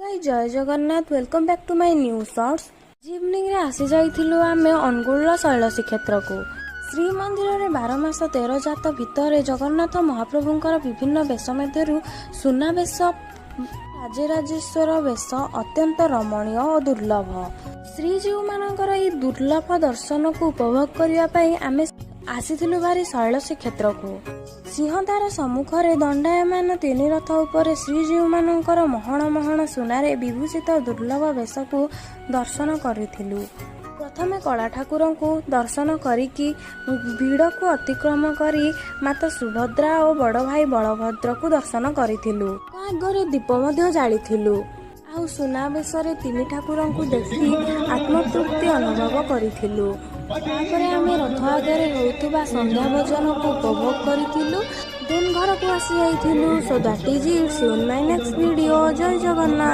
Guys, Jai Jagannath. Welcome back to my new shorts. ଇଭିନିଂରେ ଆସିଯାଇଥିଲୁ ଆମେ ଅନୁଗୁଳର ଶୈଳ ଶ୍ରୀକ୍ଷେତ୍ରକୁ। ଶ୍ରୀମନ୍ଦିରରେ 12 ମାସ 13 ଜାତ ଭିତରେ ଜଗନ୍ନାଥ ମହାପ୍ରଭୁଙ୍କର ବିଭିନ୍ନ ବେଶ ମଧ୍ୟରୁ ସୁନାବେଶ, ରାଜରାଜେଶ୍ୱର ବେଶ ଅତ୍ୟନ୍ତ ରମଣୀୟ ଓ ଦୁର୍ଲଭ। ଶ୍ରୀଜୀଉମାନଙ୍କର ଏହି ଦୁର୍ଲଭ ଦର୍ଶନକୁ ଉପଭୋଗ କରିବା ପାଇଁ ଆମେ ଆସିଥିଲୁ ଭାରି ଶୈଳ ଶ୍ରୀକ୍ଷେତ୍ରକୁ। ସିଂହଦ୍ୱାର ସମ୍ମୁଖରେ ଦଣ୍ଡାୟମାନ ତିନି ରଥ ଉପରେ ଶ୍ରୀଜୀଉମାନଙ୍କର ମହଣ ମହଣ ସୁନାରେ ବିଭୂଷିତ ଦୁର୍ଲଭ ବେଶକୁ ଦର୍ଶନ କରିଥିଲୁ। ପ୍ରଥମେ କଳା ଠାକୁରଙ୍କୁ ଦର୍ଶନ କରିକି ଭିଡ଼କୁ ଅତିକ୍ରମ କରି ମାତା ସୁଭଦ୍ରା ଓ ବଡ଼ ଭାଇ ବଳଭଦ୍ରକୁ ଦର୍ଶନ କରିଥିଲୁ। ତା ଆଗରେ ଦୀପ ମଧ୍ୟ ଜାଳିଥିଲୁ ଆଉ ସୁନାବେଶରେ ତିନି ଠାକୁରଙ୍କୁ ଦେଖି ଆତ୍ମତୃପ୍ତି ଅନୁଭବ କରିଥିଲୁ। ତାପରେ ଆମେ ରଥ ଆଗରେ ହେଉଥିବା ସନ୍ଧ୍ୟା ଭୋଜନକୁ ଉପଭୋଗ କରିଥିଲୁ। ଦେନ୍ ଘରକୁ ଆସି ଯାଇଥିଲୁ। So that is it. See in my next video. Jay Jagannath.